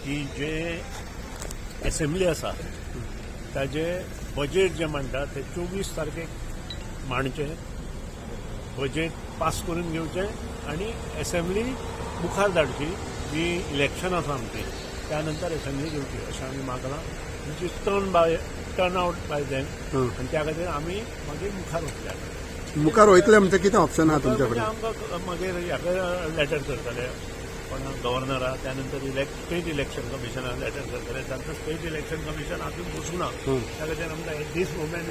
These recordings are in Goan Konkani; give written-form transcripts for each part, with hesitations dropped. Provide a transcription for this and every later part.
की जे एसेंब्ली आसा ताजे बजेट जें मांडटा ते 24 तारखेक मांडचें, बजेट पास करून घेवचें आनी एसेंब्ली मुखार धाडची. जी इलेक्शन आसा आमची त्या नंतर एसेंब्ली घेवची अशें आमी मागलां, which is turn out by then. आनी त्या खातीर आमी मागीर मुखार वतले. मुखार वयतले म्हणजे कितें ऑप्शन आहा तुमच्या म्हणजे कडेन? आमकां मागीर हाका लेटर करतले कोणा गव्हर्नरा, त्या नंतर स्टेट इलेक्शन कमिशनाक लेटर करतले. तांचो स्टेट इलेक्शन कमिशन अजून बसूं ना. त्या खातीर आमकां एट these moment.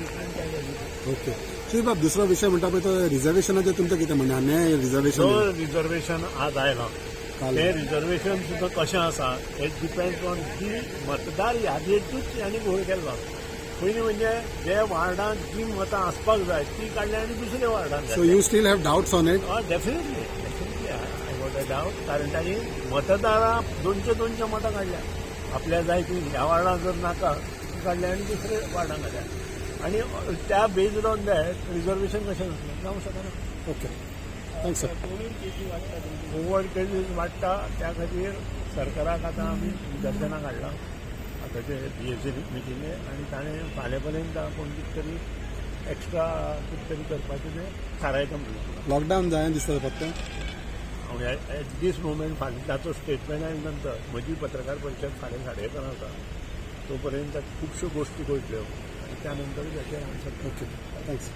Okay सुशीलबाब, दुसरो विशय म्हणटा पळय तो रिझर्वेशनाचेर तुमचें कितें म्हणणें? अन्याय रिझर्वेशन. जो रिझर्वेशन आज आयलां तें रिझर्वेशन सुद्दां कशें आसा हें डिपेंड्स ऑन the मतदार यादयेतूच हांणी घोळ केल्लो. पयलीं म्हणजे जे वार्डांत जी मतां आसपाक जाय ती काडल्या आनी दुसऱ्या वार्डांत. So you still have doubts on it? Definitely, definitely I got a doubt, कारण तांणी मतदारां दोनशे दोनशे मतां काडल्या. आपल्या जाय ती ह्या वार्डांत जर नाका ती काडल्या आनी दुसऱ्या वार्डांत घाल्या आनी त्या बेज्ड ऑन that reservation कशें जातलें? जावंक शकना. Okay, thanks sir. Covid cases वाडटा, त्या खातीर सरकाराक आतां आमी निदर्शनाक हाडलां आतांचे बीएसी मिटिंगे आनी ताणें फाल्यां पर्यंत आपूण कितें तरी एक्स्ट्रा कितें तरी करपाचें तें थारायता म्हणून. लॉकडावन जाय दिसता फक्त? हांव एट these moment फाल्यां ताचो स्टेटमेंट आयल्या नंतर, म्हजी पत्रकार परिशद फाल्यां 11:30 आसा, तो पर्यंत खुबश्यो गोश्टी कळटल्यो आनी त्या नंतर ताचेर answer. Okay, thanks.